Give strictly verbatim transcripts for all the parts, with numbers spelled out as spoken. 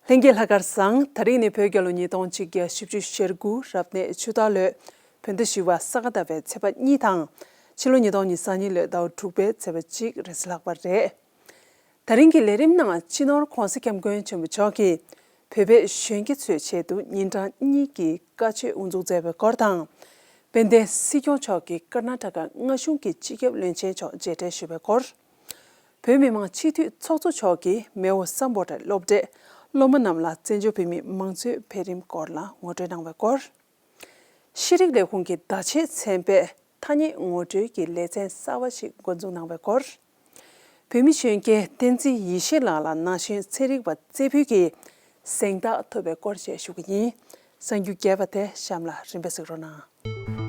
ལྷན་རྒྱས་ལྷག་དཀར་བཟང་། དེ་རིང་ནི་བོད་རྒྱལ་ལོ་ཉིས་སྟོང་གཅིག་བརྒྱ་བཞི་བཅུ་ཞེ་དགུ་རབ་གནས་ཆུ་སྟག་ལོའི་བོད་ཟླ་བཞི་པ་ས་ག་ཟླ་བའི་ཚེས་པ་གཉིས་དང་། ཕྱི་ལོ་ཉིས་སྟོང་ཉི་ཤུ་རྩ་གཉིས་ལོའི་ཟླ་བ་དྲུག་པའི་ཚེས་པ་གཅིག་རེས་གཟའ་ལྷག་པ་རེད། དེ་རིང་གི་ལས་རིམ་ནང་སྤྱི་ནོར་༸གོང་ས་༸སྐྱབས་མགོན་ཆེན་པོ་མཆོག་གིས་བོད་པའི་གཞོན་སྐྱེས་ཚོའི་ཆེད་དུ་ཉིན་གྲངས་གཉིས་ཀྱི་བཀའ་ཆོས་དབུ་འཛུགས་མཛད་པའི་སྐོར་དང་། དཔལ་ལྡན་སྲིད་སྐྱོང་མཆོག་གིས་ཀར་ན་ཊ་ཀ་མངའ་གཞུང་གི་སྤྱི་ཁྱབ་བློན་ཆེན་མཆོག་མཇལ་འཕྲད་ཞུས་པའི་སྐོར། བོད་མི་མང་སྤྱི་འཐུས་ཚོགས་གཙོ་མཆོག་གིས་མེའོ་སམ་བྷོ་ཊ་སློབ་གྲྭའི་སློབ་མ་རྣམས་ལ་བཙན་བྱོལ་བོད་མིའི་མང་གཙོའི་འཕེལ་རིམ་སྐོར་ལ་ངོ་སྤྲོད་གནང་བའི་སྐོར། ཤེས་རིག་ལས་ཁུངས་ཀྱི་བརྡ་ཆད་ཚན་པས་ཐ་སྙད་ངོ་སྤྲོད་ཀྱི་ལེ་ཚན་གསར་བ་ཞིག་འགོ་འཛུགས་གནང་བའི་སྐོར། བོད་མི་གཞོན་སྐྱེས་བསྟན་འཛིན་ཡེ་ཤེས་ལགས་ལ་ན་གཞོན་ཚན་རིག་པ་རྩེ་ཕུད་ཀྱི་གཟེངས་རྟགས་ཐོབ་པའི་སྐོར་བཅས་ཞུ་གི་ཡིན། གསར་འགྱུར་རྒྱས་པ་དེ་གཤམ་ལ་རིམ་པས་གཟིགས་རོགས་གནང་།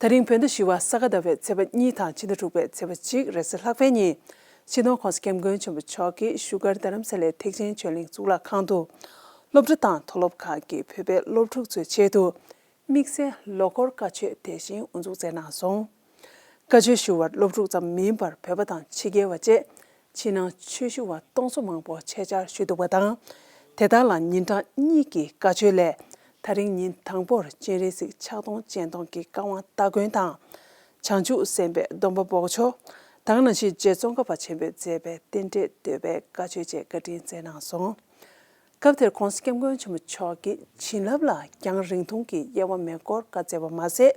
ད་རིང་བོད་ཟླ་བཞི་པ་ས་ག་ཟླ་བའི་ཚེས་པ་གཉིས་དང་ཕྱི་ཟླ་དྲུག་པའི་ཚེས་པ་གཅིག་རེས་གཟའ་ལྷག་པའི་ཉིན། སྤྱི་ནོར་༸གོང་ས་༸སྐྱབས་མགོན་ཆེན་པོ་མཆོག་གིས་བཞུགས་སྒར་རྡ་རམ་ས་ལའི་ཐེག་ཆེན་ཆོས་གླིང་གཙུག་ལག་ཁང་དུ། སློབ་གྲྭ་དང་མཐོ་སློབ་ཁག་གི་བོད་པའི་སློབ་ཕྲུག་ཚོའི་ཆེད་དུ། དམིགས་བསལ་ལོ་འཁོར་བཀའ་ཆོས་དེ་བཞིན་དབུ་འཛུགས་མཛད་གནང་སོང་། བཀའ་ཆོས་ཞུ་བར་སློབ་ཕྲུག་ཙམ་མིན་པར་བོད་པ་དང་ཕྱི་རྒྱལ་བ་བཅས་ཕྱི་ནང་ཆོས་ཞུ་བ་སྟོང་ཚོ་མང་པོ་ཆེད་བཅར་ཞུས་འདུག་པ་དང་། དེ་དག་ལ་ཉིན་གྲངས་གཉིས་ཀྱི་བཀའ་ཆོས་ལས། ད་རིང་ཉིན་དང་པོར་སྤྱན་རས་གཟིགས་ཕྱག་སྟོང་སྤྱན་སྟོང་གི་བཀའ་དབང་སྟ་གོན་དང་། བྱང་ཆུབ་སེམས་དཔའི་སྡོམ་པ་འབོགས་ཆོག། ད་ག་ནང་བཞིན་རྗེ་ཙོང་ཁ་པ་ཆེན་པོས་མཛད་པའི་རྟེན་འབྲེལ་བསྟོད་པའི་བཀའ་ཆོས་བཅས་བཀའ་དྲིན་སྩལ་གནང་སོང་། སྐབས་དེར་༸གོང་ས་༸སྐྱབས་མགོན་ཆེན་པོ་མཆོག་གིས་བྱིན་རླབས་ལ་རྒྱང་རིང་ཐུང་གི་དབྱེ་བ་མེད་སྐོར་བཀའ་སྩལ་བ་མ་ཟད།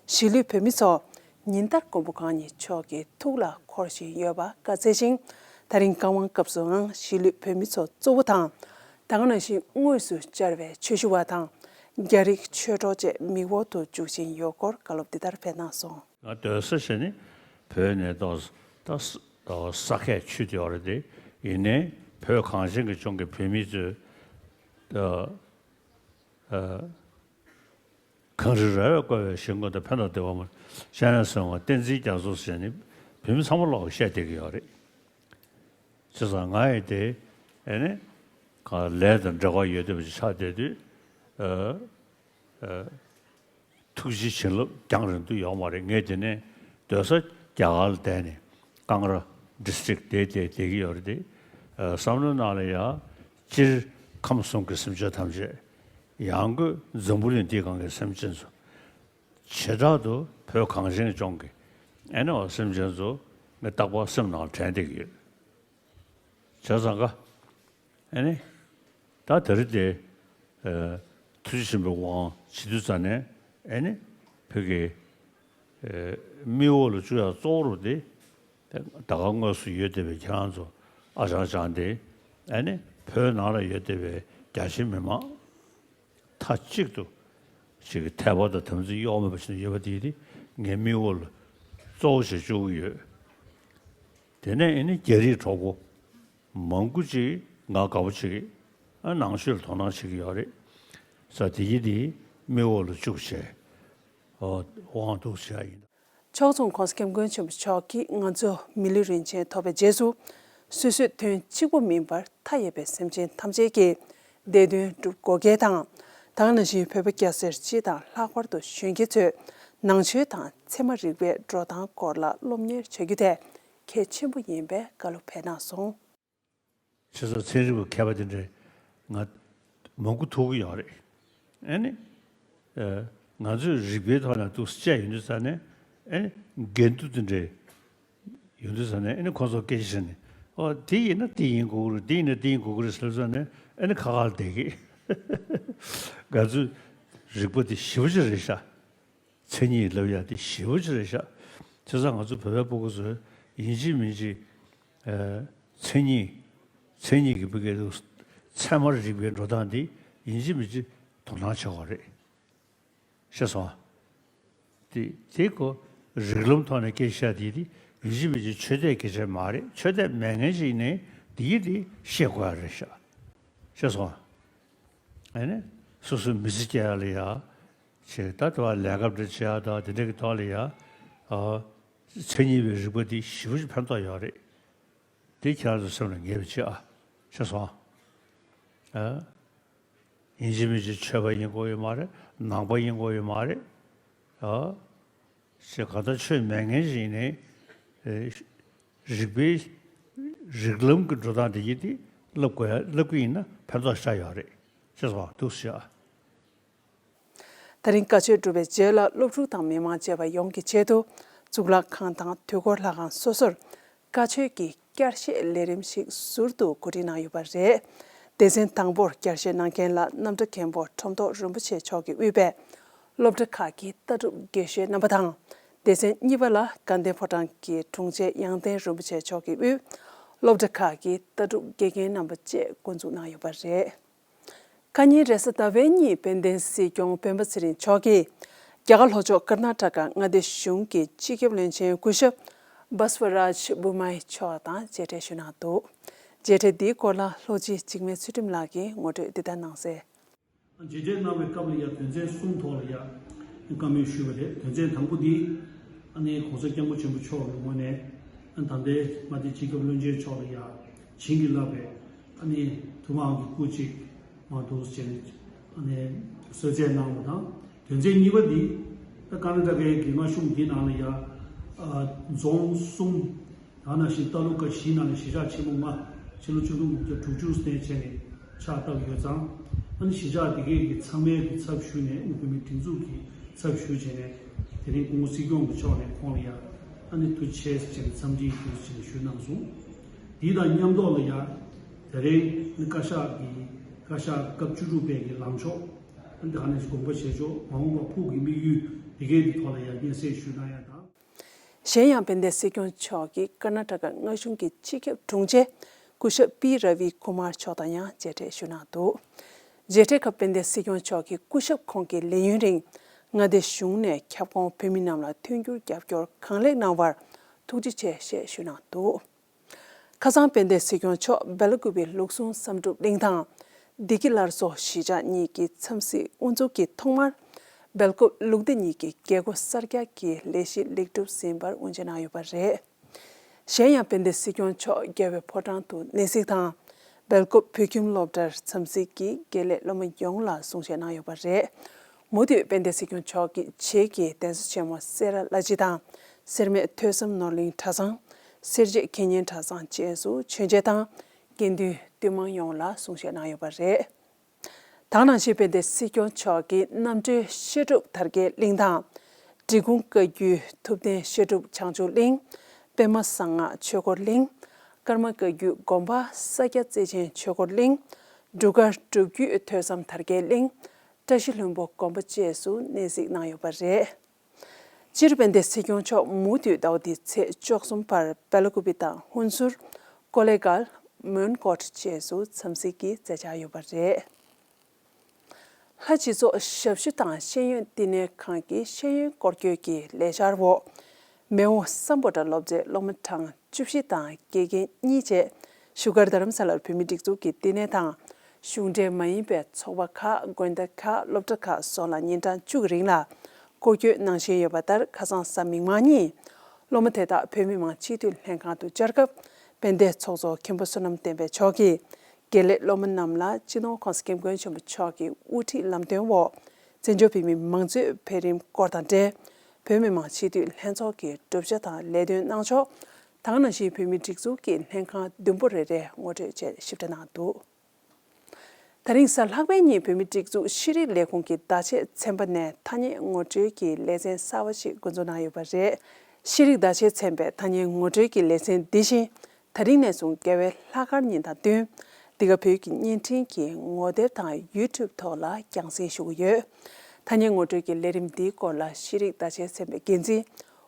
གཞིས་ལུས་བོད་མི་ཚོ་ཉིན་ལྟར་མགོན་པོ་གང་ཉིད་མཆོག་གི་ཐུགས་ལ་འཁོར་བཞིན་ཡོད་པ་བཀའ་སྩལ་ཞིང་། ད་རིང་བཀའ་དབང་སྐབས་སུའང་གཞིས་ལུས་བོད་མི་ཚོ་གཙོ་བོ་དང་། ད་ག་ནང་བཞིན་དངོས་སུ་བཅར་བའི་ཆོས་ཞུ་བ་དང་། རྒྱ་རིགས་ཆོས་གྲོགས་བཅས་མིག་འོག་ཏུ་འཇུག་བཞིན་ཡོད་སྐོར་བཀའ་སློབ་འདི་ལྟར་ཕེབས་གནང་སོང་། ང་སྡོད་ས་ཞེས་ནི་བོད་ནས་ཏོག་ཙམ་ས་ཁད་ཆུད་དེ་ཡོད་རེད་དེ། ཡིན་ནའི་བོད་གངས་ཅན་གྱི་ལྗོངས་ཀྱི་བོད་མི་ཚོས་ད་ཨ་གངས་རི་ར་བས་བསྐོར་བའི་ཞིང་ཁམས་དང་ཕན་ཐོགས་བདེ་བ་མ་བྱས་ན་སོང་བ། བསྟན་འཛིན་རྒྱ་མཚོ་ཟེར་ནི་བོད་མི་ཚང་མ་ལོག་བཤད་བསྡད་ཀྱི་ཡོད་རེད། བྱས་ཙང་ང་ཡི་དེ་ཨེ་ནི་ག་ལས་དང་འབྲེལ་བ་ཡོད་བསྡད་པ་ཅིག་ཆགས་བསྡད་དུས། ཨ་ཨ་ཐུགས་རྗེ་བྱིན་རླབས་རྒྱང་རིང་དུ་ཡོང་བ་རེད། ངས་དེ་ནས་སྡོད་ས་རྒྱ་གར་ལ་བསྡད་ནས་ཀང་ར་ཌི་སི་ཊིག་དེ་དེ་བསྡད་ཀྱི་ཡོད་རེད་དེ། ཨ་བསམ་བློའི་ནང་ལ་ཡ་སྤྱིར་ཁམས་གསུམ་གྱི་སེམས་ཅན་ཐམས་ཅད། ཡང་སྒོས་འཛམ་བུ་གླིང་འདིའི་སྒང་གི་སེམས་ཅན་ཚོ། བྱེ་བྲག་ཏུ་བོད་གངས་ཅན་ལྗོངས་ཀྱི་ཨེ་ནི་བ་སེམས་ཅན་ཚོ་ངས་རྟག་པར་སེམས་ནང་དྲན་བསྡད་ཀྱི་ཡོད། བྱས་ཙང་ཀ་ཨེ་ནི་ད་དེ་རིང་དེ་ཨ་ཐུགས་རྗེ་ཆེན་པོའི་དབང་བྱེད་དུས་ཙ་ནས་ཨེ་ནི་བོད་ཀྱི་ཨ་མིག་འོག་ལ་བཅུག་ཡག་གཙོ་བོ་རུ་དེ། ད་ག་དངོས་སུ་ཡོད་བསྡད་པའི་ཁྱེད་རང་ཚོ་ཨ་ཅང་ཅང་དེ་ཨེ་ནི་བོད་ནང་ལ་ཡོད་བསྡད་པའི་རྒྱ་ཆེའི་མི་མང་མཐའ་གཅིག་ཏུ་ཞིག་གི་དད་པ་དང་དམ་ཚིག་གཡོ་མེད་པ་ཞིག་ཡོད་པ་དེ་དེ་ངའི་མིག་འོག་ལ་གཙོ་བོ་ཞིག་བཅུག་གི་ཡོད། དེ་ནས་ཨེ་ནི་རྒྱ་རིགས་གྲོགས་པོ་མང་པོ་ཅིག་ང་དགའ་པོ་བྱེད་ཀྱི། ཨ་ནང་ཆོས་ལ་དོ་སྣང་བྱེད་ཀྱི་ཡོད་རེད། ས་དེ་ཡི་དེ་མིག་འོག་ལ་བཅུག་བྱས། ཨོ་དབང་འདུག་བྱས་ཡིན། ཕྱོགས་མཚུངས་༸གོང་ས་༸སྐྱབས་མགོན་ཆེན་པོ་མཆོག་གིས་ང་ཚོ་མི་ལུས་རིན་ཆེན་ཐོབ་པའི་རྗེས་སུ། སོ་སོའི་དོན་གཅིག་པུ་མིན་པར་མཐའ་ཡས་པའི་སེམས་ཅན་ཐམས་ཅད་ཀྱི་བདེ་དོན་སྒྲུབ་དགོས་གལ་དང་། ད་ག་ནང་བཞིན་བོད་པ་སྐྱ་སེར་སྤྱི་དང་ལྷག་པར་དུ་གཞོན་སྐྱེས་ཚོས་ནང་ཆོས་དང་ཚད་མ་རིག་པའི་འགྲོ་སྟངས་སྐོར་ལ་སློབ་གཉེར་བྱ་རྒྱུ་དེ་གལ་ཆེན་པོ་ཡིན་པའི་བཀའ་སློབ་ཕེབས་གནང་སོང་། ཁྱེད་ཚོ་ཚན་རིག་པ་མཁས་པ་དེ་འདྲས་ང་མང་པོ་ཐུག་གི་ཡོད་རེད། ཨ་ནི། ཨ་ང་ཚོས་རིག་པའི་ཐོག་ནས་ཏོག་ཙམ་དཔྱད་ཡོང་དུས་ཙ་ནས་ཨ་ནི་འགལ་འདུ་དེ་འདྲས་ཡོང་དུས་ཙ་ནས་ཨ་ནི་ཁོང་ཚོ་སྐད་ཆ་བཤད་ནས། ཨོ་དེ་ཡིན་ན་དེ་ཡིན་དགོས་ཀྱི་རེད། དེ་ཡིན་ན་དེ་ཡིན་དགོས་ཀྱི་རེད་ཟེར་ཙ་ནས་ཨ་ནི་ཁ་ཁ་ལ་བསྡད་ཀྱི། ང་ཚོའི་རིག་པ་དེ་ཞེ་པོ་ཅིག་རེད་ཤག་མཚན་ཉིད་ལབ་ཡ་དེ་ཞེ་པོ་ཅིག་རེད་ཤག་བྱས་ཙང་ང་ཚོ་བོད་པའི་སྤུ་གུ་ཚོས་ཡིན་གཅིག་མིན་གཅིག་ཨ་མཚན་ཉིད་མཚན་ཉིད་ཀྱི་བུ་གའི་ཚད་མར་རིག་པའི་འགྲོ་སྟངས་འདི་ཡིན་གཅིག་མིན་གཅིག་དོ་སྣང་བྱེད་དགོས་རེད། ཤེས་སོང་། དེ་དེ་ཀོ་རིགས་ལམ་ཐོག་ནས་སྐད་ཆ་དེ་དེ་ཡིན་གཅིག་མིན་གཅིག་ཆོས་དད་སྐད་ཆ་མ་རེད། ཆོས་དད་མེད་མཁན་ཞིག་ནས་དེ་ཡིན་དེ་ཤེས་དགོས་ཡ་རེད་ཤག་ཤེས་སོང་། ཨ་ནི་སོ་སོའི་མི་ཚེ་སྐྱེལ་ཡ་ལ་ཡ། ཞེས་ད་ལྟ་བ་ལས་ཀ་འདྲ་བྱེད་ཡག་དང་དེ་འདྲ་གི་ཐོག་ལ་ཡ། ཨ། མཚན་ཉིད་པའི་རིག་པ་འདི་ཞེ་པོ་ཅིག་ཕན་ཐོགས་ཡོད་རེད། དེ་ཁྱེད་རང་ཚོ་སེམས་ལ་ངེས་པ་བྱེད་ཨ། ཤེས་སོང་ཨ། ཡིན་གཅིག་མིན་གཅིག་ཆོས་པ་ཡིན་དགོས་ཡོད་མ་རེད། ནང་པ་ཡིན་དགོས་ཡོད་མ་རེད། ཨ། ཞེས་གང་ལྟར་ཆོས་མེད་མཁན་ཞིག་ཡིན་ནའི། ཨེ། རིགས་པའི་རིགས་ལམ་གྱི་འགྲོ་སྟངས་དེ་ཡིན་ཏེ་བསླབ་དགོས་ཡ་བསླབ་ཀྱི་ཡིན་ན་ཕན་ཐོགས་ཤ་ཡོད་རེད། ཤེས་སོང་ཨ། འདུག་ཤེས་ཨ། ད་རིང་བཀའ་ཆོས་གྲུབ་པའི་རྗེས་ལ་སློབ་ཕྲུག་དང་མི་མང་བཅས་པ་ཡོངས་ཀྱི་ཆེད་དུ་གཙུག་ལག་ཁང་དང་དུས་འཁོར་ལྷ་ཁང་སོ་སོར་བཀའ་ཆོས་ཀྱི་བསྐྱར་བཤད་ལས་རིམ་ཞིག་ཟུར་དུ་གོ་སྒྲིག་གནང་ཡོད་པ་རེད། སྡེ་ཚན་དང་པོར་བསྐྱར་བཤད་གནང་མཁན་ལ་རྣམ་གྲྭ་མཁན་པོ་ཁྲོམ་ཐོག་རིན་པོ་ཆེ་མཆོག་གིས་དབུས་པའི་སློབ་གྲྭ་ཁག་གི་ལྟ་གྲུབ་དགེ་བཤེས་རྣམ་པ་དང་། སྡེ་ཚན་གཉིས་པ་ལ་དགའ་ལྡན་ཕོ་བྲང་གི་དྲུང་ཆེ་ཡང་སྟེང་རིན་པོ་ཆེ་མཆོག་གིས་དབུས་སློབ་གྲྭ་ཁག་གི་ལྟ་གྲུབ་དགེ་རྒན་རྣམ་པ་བཅས་འགོ་འཛུགས་གནང་ཡོད་པ་རེད། ཁ་ཉིན་རེས་གཟའ་ཟླ་བའི་ཉིན་དཔལ་ལྡན་སྲིད་སྐྱོང་སྤེན་པ་ཚེ་རིང་མཆོག་གིས་རྒྱ་གར་ལྷོ་ཕྱོགས་ཀར་ནཱ་ཊ་ཀ་མངའ་སྡེ་གཞུང་གི་སྤྱི་ཁྱབ་བློན་ཆེན་སྐུ་ཞབས་བྷཱ་སྦ་རཱཇ་བྷུ་མའི་མཆོག་དང་མཇལ་འཕྲད་ཞུས་གནང་འདུག་མཇལ་འཕྲད་འདིའི་སྐོར་ལ་ལྷོ་སྤྱི་འཇིགས་མེད་ཚུལ་ཁྲིམས་ལགས་ཀྱིས་ངོ་སྤྲོད་འདི་ལྟར་གནང་གསལ། མཇལ་འཕྲད་གནང་བའི་སྐབས་ལ་ཡང་དོན་ཚན་གསུམ་ཐོག་ལ་ཡང་བཀའ་མོལ་ཞུས་པ་རེད། དོན་ཚན་དང་པོ་འདི་ཨ་ནི་༸གོང་ས་༸སྐྱབས་མགོན་ཆེན་པོ་མཆོག་གི་ངོས་ནས་ཨ་ནི་ད་ལྟའི་མངའ་སྡེ་སྤྱི་ཁྱབ་བློན་ཆེན་མཆོག་ལ་ཡང་བྱིན་གྱིས་བརླབས་པའི་ཨ་ནི་ཐུབ་དབང་གི་སྐུ་གཅིག་མ་གཏོགས་བྱས་ནས་ཨ་ནི་གསོལ་སྩལ་གནང་བ་དང་། དོན་ཚན་གཉིས་པ་འདི་ད་ཀར་ནཱ་ཊ་ཀའི་རྒྱལ་ཡོངས་གཞུང་འདི་ནང་ལ་ཡང་ཨ་རྫོང་གསུམ། ད་ནང་བཞིན་ཏཱ་ལུ་ཀ་བཞི་ནང་ནས་གཞིས་ཆགས་ཆེན་མོ་ལྔ་ཕྱི་ལོ་ཆིག་སྟོང་དགུ་བརྒྱ་དྲུག་ཅུ་ནས་བྱས་ནས་ཕྱག་བཏབ་ཡོད་ཙང་། ཨ་ནི་གཞིས་ཆགས་དེ་གའི་གི་ཚང་མའི་གི་ཚབ་ཞུས་ནས་དབུས་བོད་མིའི་སྒྲིག་འཛུགས་ཀྱི་ཚབ་ཞུས་བྱས་ནས་དེ་རིང་སྐུ་ངོ་སྲིད་སྐྱོང་གི་ཕྱོགས་ནས་ཁོང་ལ་ཡང་ཨ་ནི་ཐུགས་རྗེ་ཆེ་ཟེར་བྱས་ནས་འཚམས་འདྲི་ཞུས་ཟེར་ནས་ཞུས་གནང་སོང་། དེ་དང་མཉམ་དུ་ལ་ཡང་དེ་རིང་ནི་བཀའ་ཤག་གི་བཀའ་ཤག་སྐབས་བཅུ་དྲུག་པའི་གི་ལངས་ཕྱོགས། ཨ་ནི་དེ་ག་ནས་དགོངས་པ་བཞེས་ཕྱོགས། མ་འོངས་པ་ཕུགས་ཀྱི་དམིགས་ཡུལ་དེ་གའི་གི་ཐོག་ལ་ཡང་སྙན་སེང་ཞུས་གནང་ཡ་དང་། གཞན་ཡང་དཔལ་ལྡན་སྲིད་སྐྱོང་མཆོག་གིས་ཀར་ནཱ་ཊ་ཀ་མངའ་གཞུང་གི་སྤྱི་ཁྱབ་དྲུང་ཆེ་སྐུ་ཞབས་པི་ར་བི་ཀུ་མར་མཆོག་དང་ཡང་མཇལ་འཕྲད་ཞུས་གནང་འདུག་མཇལ་འཕྲད་སྐབས་དཔལ་ལྡན་སྲིད་སྐྱོང་མཆོག་གིས་སྐུ་ཞབས་ཁོང་གི་ལས་ཡུན་རིང་མངའ་སྡེ་གཞུང་ནས་ཁྱབ་ཁོངས་བོད་མི་རྣམས་ལ་མཐུན་འགྱུར་རྒྱབ་སྐྱོར་གང་ལེགས་གནང་བར་ཐུགས་རྗེ་ཆེ་ཞེས་ཞུས་གནང་འདུག་ཁ་སང་དཔལ་ལྡན་སྲིད་སྐྱོང་མཆོག་སྦེལ་ཀོབ་པའི་ལུགས་ཟུང་བསམ་གྲུབ་གླིང་དང་། བདེ་སྐྱིད་སླར་གསོ་གཞིས་ཆགས་གཉིས་ཀྱི་འཚམས་གཟིགས་དབུ་འཛུགས་ཀྱི་ཐོག་མར། སྦེལ་ཀོབ་ལུགས་བདེ་གཉིས་ཀྱི་རྒྱལ་སྒོ་གསར་རྒྱག་གི་ལས་གཞི་ལེགས་གྲུབ་ཟིན་པར་དབུ་འབྱེད་གནང་ཡོད་པ་རེད། གཞན་ཡང་དཔལ་ལྡན་སྲིད་སྐྱོང་མཆོག་རྒྱལ་བའི་ཕོ་བྲང་དུ་གནས་གཟིགས་དང་། སྦེལ་ཀོབ་བོད་ཁྱིམ་སློབ་གྲྭར་འཚམས་གཟིགས་ཀྱིས་དགེ་ལས་སློབ་མ་ཡོངས་ལ་གསུང་བཤད་གནང་ཡོད་པ་རེད། མུ་མཐུད་དཔལ་ལྡན་སྲིད་སྐྱོང་མཆོག་གིས་བྱེས་ཀྱི་གདན་ས་ཆེན་མོ་སེ་ར་བླ་སྤྱི་དང་། སེར་སྨད་ཐོས་བསམ་ནོར་གླིང་གྲྭ་ཚང་། སེར་བྱེས་མཁས་སྙན་གྲྭ་ཚང་བཅས་སུ་མཆོད་མཇལ་དང་། དགེ་འདུན་འདུས་མང་ཡོངས་ལ་གསུང་བཤད་གནང་ཡོད་པ་རེད། དེ་ནང་བཞིན་དཔལ་ལྡན་སྲིད་སྐྱོང་མཆོག་གིས་རྣམ་གྲོལ་བཤད་སྒྲུབ་དར་རྒྱས་གླིང་དང་། འབྲི་གུང་བཀའ་བརྒྱུད་ཐུབ་བསྟན་བཤད་སྒྲུབ་བྱང་ཆུབ་གླིང་། པདྨ་གསང་སྔགས་ཆོས་འཁོར་གླིང་། ཀརྨ་བཀའ་བརྒྱུད་དགོན་པ་ས་སྐྱ་རྩེ་ཆེན་ཆོས་འཁོར་གླིང་། འབྲུག་སྒར་སྒྲུབ་བརྒྱུད་ཐོས་བསམ་དར་རྒྱས་གླིང་། བཀྲ་ཤིས་ལྷུན་པོ་དགོན་པ་བཅས་སུ་གནས་གཟིགས་གནང་ཡོད་པ་རེད། སྤྱིར་དཔལ་ལྡན་སྲིད་སྐྱོང་མཆོག་མུ་མཐུད་ཟླ་བ་འདིའི་ཚེས་བཅུ་གསུམ་བར་སྦེལ་ཀོབ་པི་དང་ཧུན་སུར། ཀོ་ལེ་གལ། མོན་གྷོ་བཅས་སུ་འཚམས་གཟིགས་ཀྱི་མཛད་འཆར་ཡོད་པ་རེད། ལྷ་སྤྱི་ཚོགས་ཞབས་ཞུ་དང་ཤེས་ཡོན་བསྟི་གནས་ཁང་གི་ཤེས་ཡོན་སྐོར་སྐྱོད་ཀྱི་ལས་འཆར་འོག་མེའོ་སམ་བྷོ་ཊ་སློབ་གྲྭའི་སློབ་མ་གྲངས་བཅུ་བཞི་དང་དགེ་རྒན་གཉིས་བཅས་བཞུགས་སྒར་རྡ་རམ་ས་ལར་བོད་མིའི་སྒྲིག་འཛུགས་ཀྱི་བསྟི་གནས་དང་། གཞུང་འབྲེལ་མ་ཡིན་པའི་ཚོགས་པ་ཁག་དགོན་སྡེ་ཁག་སློབ་གྲྭ་ཁག་སོགས་ལ་ཉིན་གྲངས་བཅུ་གི་རིང་ལ་སྐོར་སྐྱོད་གནང་བཞིན་ཡོད་པ་ལྟར། ཁ་སང་གཟའ་མིག་དམར་ཉིན་སློབ་མ་དེ་དག་བོད་མི་མང་སྤྱི་འཐུས་ལྷན་ཁང་དུ་བཅར་སྐབས་དཔལ་ལྡན་ཚོགས་གཙོ་མཁན་པོ་བསོད་ནམས་བསྟན་འཕེལ་མཆོག་གིས་དགེ་ལས་སློབ་མ་རྣམས་ལ་སྤྱི་ནོར་༸གོང་ས་༸སྐྱབས་མགོན་ཆེན་པོ་མཆོག་གི་དབུ་ཁྲིད་ལམ་སྟོན་འོག་བཙན་བྱོལ་བོད་མིའི་མང་གཙོའི་འཕེལ་རིམ་སྐོར་དང་འབྲེལ་བོད་མི་མང་སྤྱི་འཐུས་ལྷན་ཚོགས་ཀྱི་བགྲོ་གྲེ་དང་ལས་དོན་གནང་ཕྱོགས། དེ་ནང་བཞིན་བོད་མིའི་སྒྲིག་འཛུགས་ཀྱི་ལྷན་ཁང་བདུན་པོ་རེ་རེ་ངོ་སྤྲོད་བྱས་ཞིབ་ཕྲ་གནང་འདུག་དེ་རིང་གཟའ་ལྷག་པའི་ཉིན་བོད་མིའི་སྒྲིག་འཛུགས་ཤེས་རིག་ལས་ཁུངས་ཀྱི་བརྡ་ཆད་ཚན་པ་ནས་ཐ་སྙད་ངོ་སྤྲོད་ཀྱི་ལེ་ཚན་གསར་བ་ཞིག་འགོ་འཛུགས་གནང་ཡོད་པ་རེད། ཤེས་རིག་བརྡ་ཆད་ཚན་པས་ཐ་སྙད་ངོ་སྤྲོད་ཀྱི་ལེ་ཚན་འདི་བཞིན་དེ་རིང་ནས་བཟུང་རྒྱལ་བའི་ལྷག་དཀར་ཉིན་དང་བསྟུན། འདི་ག་བོད་ཀྱི་བརྙན་འཕྲིན་གྱི་ངོ་དེབ་དང་ཡུ་ཊུབ་ཐོག་ལ་རྒྱང་སྲིང་ཞུ་གི་ཡོད། ཐ་སྙད་ངོ་སྤྲོད་ཀྱི་ལས་རིམ་འདིའི་སྐོར་ལ་ཤེས་རིག་བརྡ་ཆད་ཚན་པའི་འགན་འཛིན་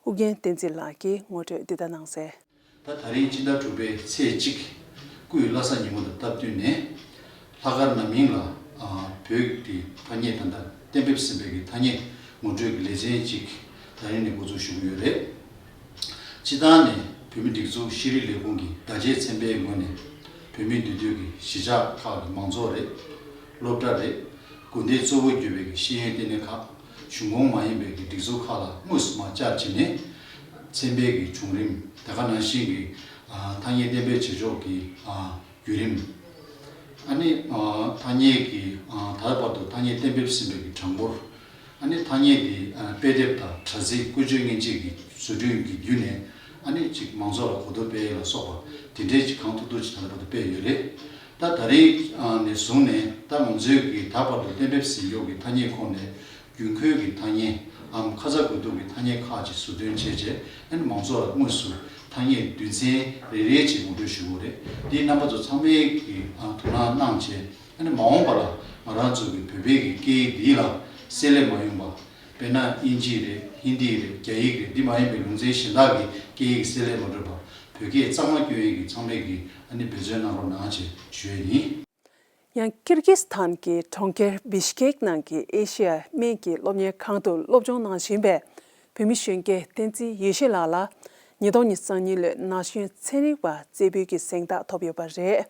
ཨུ་རྒྱན་བསྟན་འཛིན་ལགས་ཀྱིས་ངོ་སྤྲོད་འདི་ལྟར་གནང་གསལ། ད་ད་རིང་སྤྱི་ཟླ་དྲུག་པའི་ཚེས་གཅིག་སྐུའི་བླ་གཟའ་ཉི་མ་དང་སྟབས་བསྟུན་ནས། ལྷག་དཀར་ནམ་ཡིན་ལ་ཨ་བོད་ཀྱི་ཐ་སྙད་ད་ལྟ་གཏན་འབེབས་ཟིན་པའི་གི་ཐ་སྙད་ངོ་སྤྲོད་ཀྱི་ལེ་ཚན་གཅིག་ད་རིང་ནས་འགོ་འཛུགས་ཞུ་གི་ཡོད་རེད། སྤྱི་བཏང་ནས་བོད་མིའི་སྒྲིག་འཛུགས་ཤེས་རིག་ལས་ཁུངས་ཀྱི་བརྡ་ཆད་ཚན་པའི་ངོས་ནས་བོད་མིའི་འདུས་སྡོད་ཀྱི་གཞིས་ཆགས་ཁག་གི་མང་ཚོགས་རེད། སློབ་གྲྭ་རེད། དགོན་སྡེ་གཙོ་བོ་གྱུར་པའི་ཤེས་ཡོན་ལྟེ་གནས་ཁག་གཞུང་ཁོངས་མ་ཡིན་པའི་གི་སྒྲིག་འཛུགས་ཁག་ལ་དངོས་སུ་མར་བཅར་བྱས་ནས། ཚན་པའི་གི་བྱུང་རིམ། དེ་ག་ནང་བཞིན་གྱི་ ཨ་ཐ་སྙད་གཏན་འབེབས་བྱེད་ཕྱོགས་ཀྱི་ཨ་བརྒྱུད་རིམ། ཨ་ནི་ཨ་ཐ་སྙད་ཀྱི་ཨ་ད་ལྟ་བར་དུ་ཐ་སྙད་གཏན་འབེབས་ཟིན་པའི་གི་གྲངས་འབོར། ཨ་ནི་ཐ་སྙད་དེ་ཨ་དཔེ་དེབ་དང་དྲ་ཚིགས་བཀོལ་སྤྱོད་མཉེན་ཆས་ཀྱི་བཟོ་སྐྲུན་གྱི་བརྒྱུད་ནས་ཨ་ནི་ཅིག་མང་ཚོགས་ལ་གོ་བསྡུར་སྤེལ་ཡས་ལ་སོགས་པ་དེ་འདྲའི་ཅིག་གང་ཐུབ་ཐུབ་ཅིག་ད་ལྟ་བར་དུ་སྤེལ་ཡོད་རེད། ད་ད་རེས་ཨ་ནས་བཟུང་ནས་ད་ང་ཚོའི་གི་ད་བར་དུ་གཏན་འབེབས་ཟིན་ཡོད་ཀྱི་ཐ་སྙད་ཁོངས་ནས། རྒྱུན་མཁོའི་གི་ཐ་སྙད་འམ་ཁ་ཚ་དགོས་གཏུགས་ཀྱི་ཐ་སྙད་ཁག་ཅིག་ཟུར་འདོན་བྱས་རྗེས་ཨ་ནི་མང་ཚོགས་ལ་དངོས་སུ་ཐ་སྙད་དོན་ཚན་རེ་རེ་ཅིག་ངོ་སྤྲོད་ཞུ་དགོས་རེད། འདི་རྣམ་པ་ཚོ་ཚང་མས་གི་ཨ་ཐུགས་སྣང་གནང་བྱས་ཨ་ནི་མ་འོངས་པ་ལ་ང་རང་ཚོ་གི་བོད་པའི་གི་སྐད་ཡིག་འདི་ལ་བསྲེ་ལྷད་མ་ཡོང་པ། དཔེར་ན་དབྱིན་ཇི་རེད། ཧིན་དི་རེད། རྒྱ་ཡིག་རེད། འདི་མ་ཡིན་པའི་ལུང་ཚན་གཞན་དག་གི་སྐད་ཡིག་བསྲེ་ལྷད་མ་འགྲོ་བར་བོད་སྐད་གཙང་མ་སྐྱོན་ཡས་གི་ཚང་མས་གི་ཨ་ནི་འབད་བརྩོན་གནང་རོགས་གནང་ཅེས་ཞུ་ཡས་ཡིན། ཡང་ཀིར་གིས་སི་ཐན་གྱི་གྲོང་ཁྱེར་བི་ཤ་ཀེག་ནང་གི་ཨེ་ཤི་ཡ་སྨན་གྱི་སློབ་གཉེར་ཁང་དུ་སློབ་སྦྱོང་གནང་བཞིན་པའི་བོད་མི་གཞོན་སྐྱེས་བསྟན་འཛིན་ཡེ་ཤེས་ལགས་ལ་ཉིས་སྟོང་ཉི་ཤུ་རྩ་གཉིས་ལོའི་ན་གཞོན་ཚན་རིག་པ་རྩེ་ཕུད་ཀྱི་གཟེངས་རྟགས་ཐོབ་ཡོད་པ་རེད།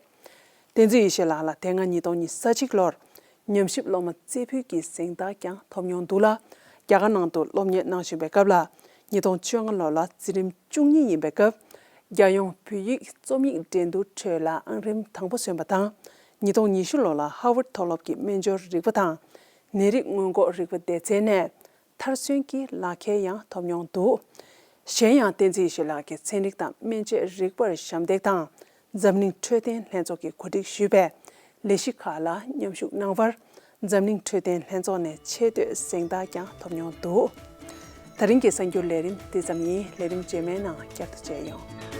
བསྟན་འཛིན་ཡེ་ཤེས་ལགས་ལ་དེ་སྔ་ཉིས་སྟོང་ཉི་ཤུ་རྩ་གཅིག་ལོར་ཉམས་ཞིབ་སློབ་མ་རྩེ་ཕུད་ཀྱི་གཟེངས་རྟགས་ཀྱང་ཐོབ་མྱོང་འདུག་ལ། རྒྱ་གར་ནང་དུ་སློབ་གཉེར་གནང་བཞིན་པའི་སྐབས་ལ་ཉིས་སྟོང་བཅོ་ལྔ་ལོ་ལ་འཛིན་རིམ་བཅུ་གཉིས་ཡིན་པའི་སྐབས། རྒྱལ་ཡོངས་བོད་ཡིག་རྩོམ་ཡིག་འགྲན་བསྡུར་ཁྲོད་ལ་ཨང་རིམ་དང་པོ་སོན་པ་དང་། ཉིས་སྟོང་ཉི་ཤུ་ལོ་ལ་ཧར་ཝརཌ་མཐོ་སློབ་ཀྱི་སྨན་སྦྱོར་རིག་པ་དང་། ནད་རིགས་སྔོན་འགོག་རིག་པ་སྡེ་ཚན་ནས་མཐར་སོན་གྱི་ལག་ཁྱེར་ཡང་ཐོབ་མྱོང་འདུག་གཞན་ཡང་བསྟན་འཛིན་ཡེ་ཤེས་ལགས་ཀྱིས་ཚན་རིག་དང་སྨན་དཔྱད་རིག་པར་ཞབས་འདེགས་དང་། འཛམ་གླིང་འཕྲོད་བསྟེན་ལྷན་ཚོགས་ཀྱིས་གོ་སྒྲིག་ཞུས་པའི་ལས་གཞི་ཁག་ལ་མཉམ་ཞུགས་གནང་བར། འཛམ་གླིང་འཕྲོད་བསྟེན་ལྷན་ཚོགས་ནས་ཆེ་བསྟོད་གཟེངས་རྟགས་ཀྱང་ཐོབ་མྱོང་འདུག་ད་རིང་གི་གསར་འགྱུར་ལས་རིམ་འདི་ཙམ་ཡིན། ལས་རིམ་རྗེས་མའི་ནང་བསྐྱར་དུ་མཇལ་ཡོང་།